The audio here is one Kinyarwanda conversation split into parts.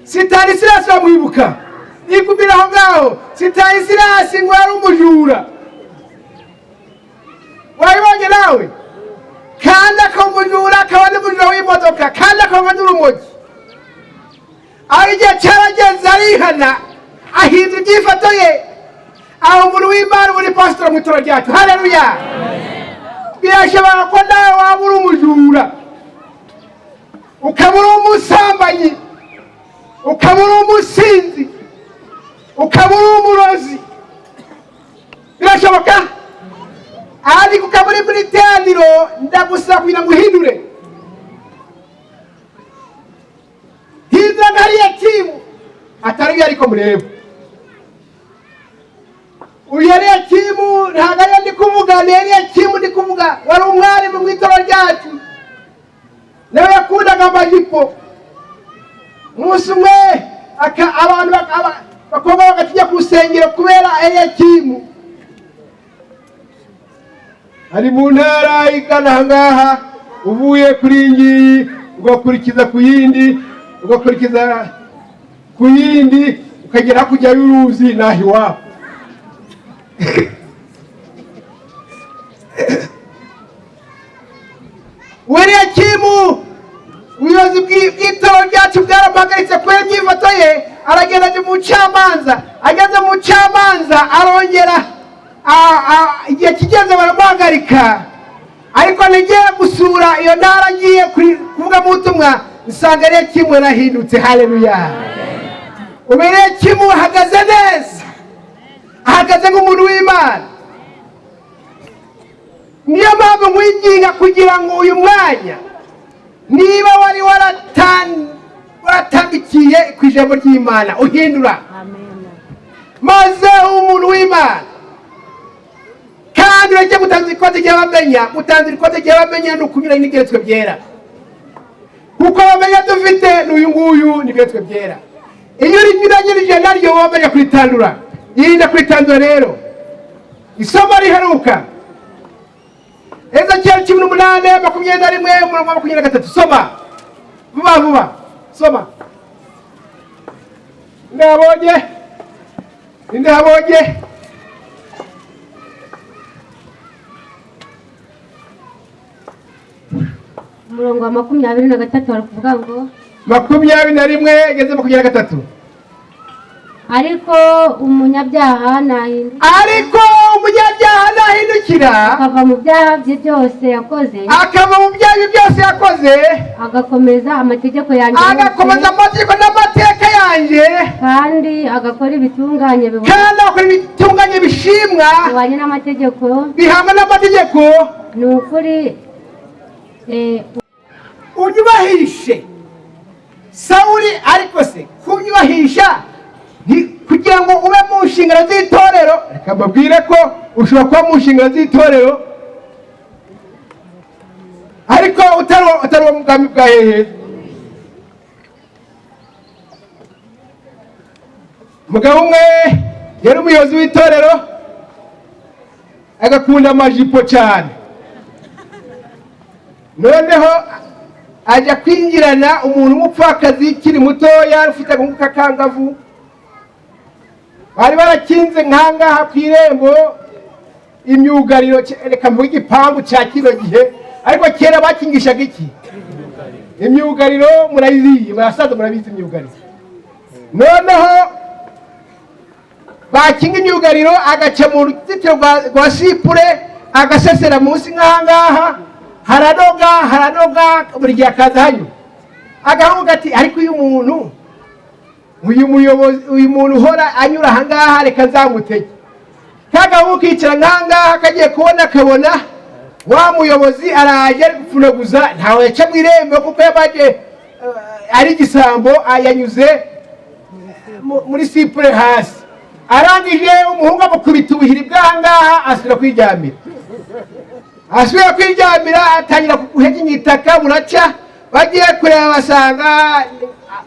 Sitanisirasi bamwibuka igumira aho ngaho. Sitanisirasi ngo yari umujura, wabibonye nawe, kandi akaba umujura, akaba n'umujura w'imodoka, kandi akaba n'urumogi. Aho igihe cyarageze arihana, ahindura ibyifato ye, aho umuntu w'Imana muri pasitori mu itorero ryacu. Haleluya! Birashobora ko nawe waba uri umujura, ukaba uri umusambanyi, ukaba uri umusinzi, ukaba uri umurozi, birashoboka, ariko ukaba uri muri teraniro. Ndagusaba kugira ngo uhindure, hindura nka hariya timu atari yo. Ariko murebe uyu yariya timu, ntabwo ariyo ndi kuvuga, ni yariya timu ndi kuvuga. Wari umwarimu mu itorero ryacu, nawe yakundaga amajipo. Umunsi umwe abantu bakobwa bagatinya ku rusengero kubera ariya timu. Ari mu ntara igana aha ngaha, uvuye kuri iyi ngiyi ugakurikiza ku yindi, ugakurikiza ku yindi, ukagera hakurya y'uruzi n'aho iwabo. Wiriya kimu, ubuyobozi bw'itorero ryacu bwaramuhagaritse kubera imyifato ye. Aragenda ajya mu bucamanza. Ageze mu bucamanza arongera, igihe kigeze baramuhagarika. Ariko nagiye gusura iyo ntara, ngiye kuvuga mu butumwa, nsanga ariyo kimu yarahindutse. Haleluya! Ubereye kimu ahagaze neza, ahagaze nk'umuntu w'Imana. Niyo mpamvu nkwinginga kugira ngo uyu mwanya, niba wari waratangikiye ku ijambo ry'Imana, uhindura maze umuntu w'Imana, kandi ureke gutanza ikote ry'abamenya. Gutanza ikote ry'abamenya ni ukunyura n'ibyanditswe byera, kuko abamenya dufite ni uyu nguyu, n'ibyanditswe byera. Iyo urinyuranyirije naryo, wamenya kuritandura. Yirinda kuritandura. Rero isomo riheruka, Ezekiyeli 18:21, umurongo wa 23. Soma vuba vuba, soma. Ninde Ninde habonye? Umurongo wa 23 bari kuvuga ngo: 21 igeze 23. Ariko umunyabyaha nahindukira, Ariko umunyabyaha nahindukira, akava mu byaha bye byose yakoze, akava mu byaha bye byose yakoze, agakomeza amategeko yanjye yose, agakomeza amategeko n'amateka yanjye, kandi agakora ibitunganye kandi agakora ibitunganye bishimwa, bihwanye n'amategeko, bihamwa n'amategeko, ni ukuri unyubahishe Sawuli. Ariko se kunyubahisha kugira ngo ube mu nshingano z'itorero? Reka mbabwire ko ushobora kuba mu nshingano z'itorero ariko utari uwo mu bwami bwa hehe. Umugabo umwe yari umuyobozi w'itorero, agakunda amajipo cyane. Noneho ajya kwinjirana umuntu w'umupfakazi ukiri mutoya, ufite agahungu k'akangavu. Bari barakinze nkangaha ku irembo imyugariro. Reka mvuge igipangu cya kino gihe, ariko kera bakingishaga iki? Imyugariro. Murayizi, murasaza, murabizi imyugariro. Noneho bakinga imyugariro, agaca mu ruzitiro rwa sipure, agasesera munsi nk'ahangaha. Haranoga, haranoga, buri gihe akaza hanyuma agahungu gati: "Ariko uyu muntu, uyu muyobozi, uyu muntu uhora anyura ahangaha, reka nzamutege." Kagahungu kicara nk'ahangaha, kagiye kubona akabona wa muyobozi araje ari gupfunaguza. Ntawe yaca mu irembo kuko yabaje ari igisambo, yanyuze muri sipure hasi. Arangije umuhungu amukubita ubuhiri bw'ahangaha, asubira kwiryamira. Asubira kwiryamira, atangira guhekenya itaka. Buraca, bagiye kureba basanga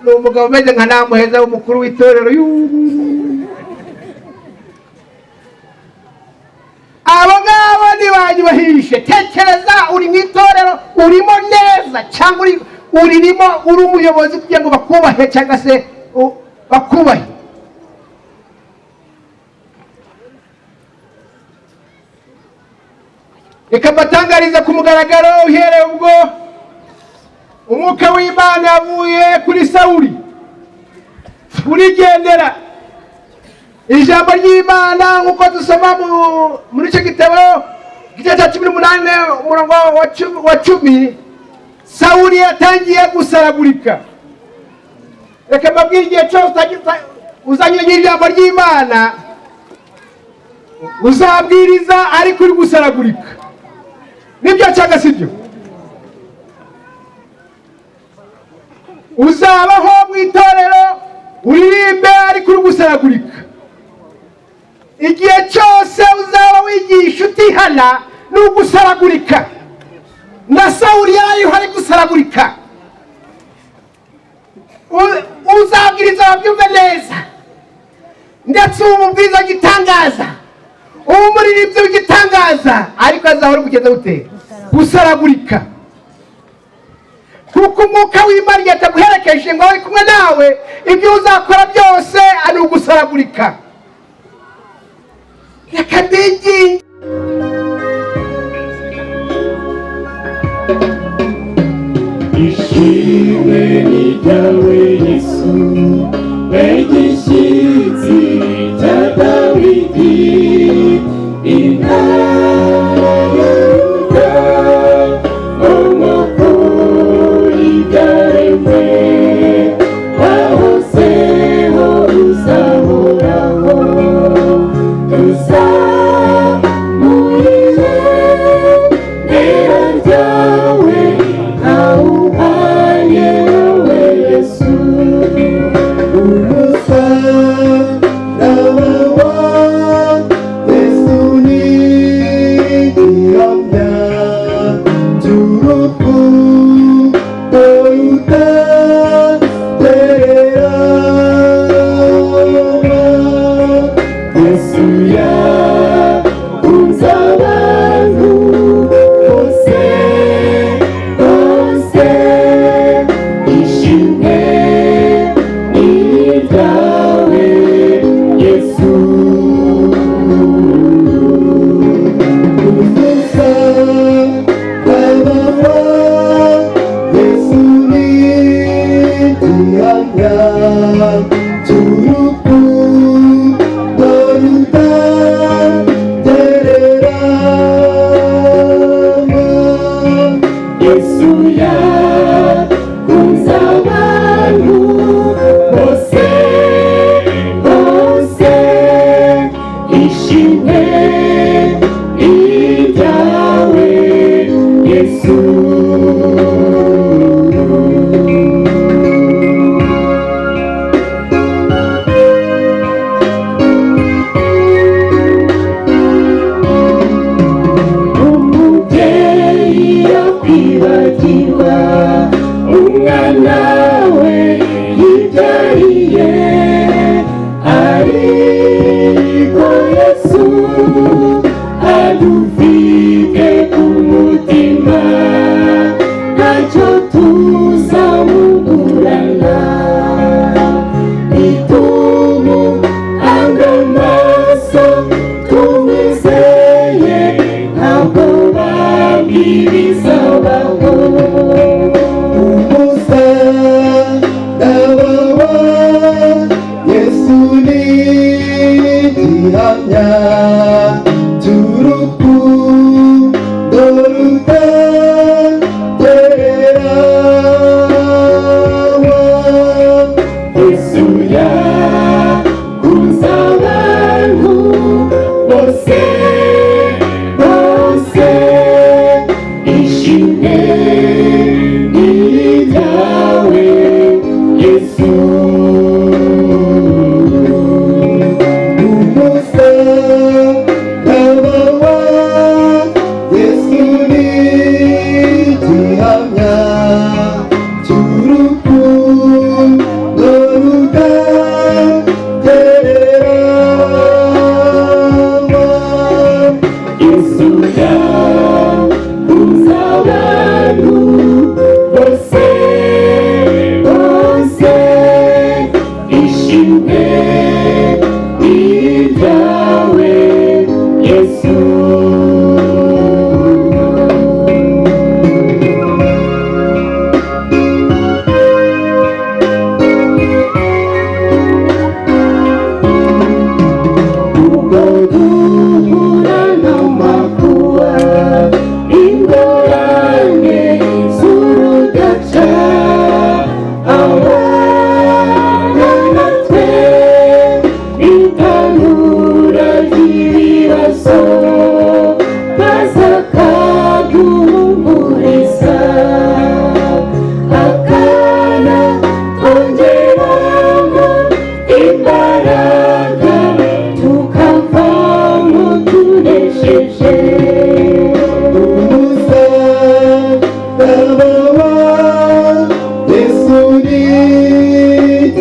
ni umugabo umeze nka Namuheza w'umukuru w'itorero. Yuuu. Abo ngabo ntibanyubahishe. Tekereza uri mu itorero, urimo neza cyangwa uririmo uri umuyobozi kugira ngo bakubahe cyangwa se Bakubahe. Reka mbatangarize ku mugaragaro, uhereye ubwo umwuka w'Imana yavuye kuri Sawuli urigendera. Ijambo ry'Imana nk'uko dusoma muri icyo gitabo, igice cya 18, umurongo wa 10, Sawuli yatangiye gusaragurika. Reka mbabwire, igihe cyose uzanye ijambo ry'Imana, uzabwiriza ariko uri gusaragurika. Nibyo cyangwa si byo? Uzabaho mu itorero, uririmbe, ariko uri gusaragurika. Igihe cyose uzaba wigisha utihana, ni ugusaragurika. Na Sawuli yari ari gusaragurika. Uzabwiriza babyumve neza, ndetse ubu mubwiza gitangaza, ubu muririmbyi w'igitangaza, ariko azahora kugeza gute? Gusaragurika. Kuko umwuka w'Imana igihe ataguherekeje ngo ari kumwe nawe, ibyo uzakora byose ari ugusaragurika. Reka mbinginge. Ishimwe ni ryawe Yesu, igishyitsi cya Dawidi, intare ya Yuda, umukuru ibyaremwe, wahozeho uzahoraho, tuzamurire ibendera ryawe, ntawuhwanye nawe Yesu. Umusaraba wa Yesu ni igihamya cy'urukundo rutagereranywa. Yesu yakunze abantu bose bose, ishimwe ni iryawe Yesu. Umusaraba wa Yesu ni igihamya cy'urukundo rutagereranywa. Yesu yakunze abantu bose bose, ishimwe ni iryawe Yesu.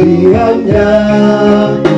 Gihamya.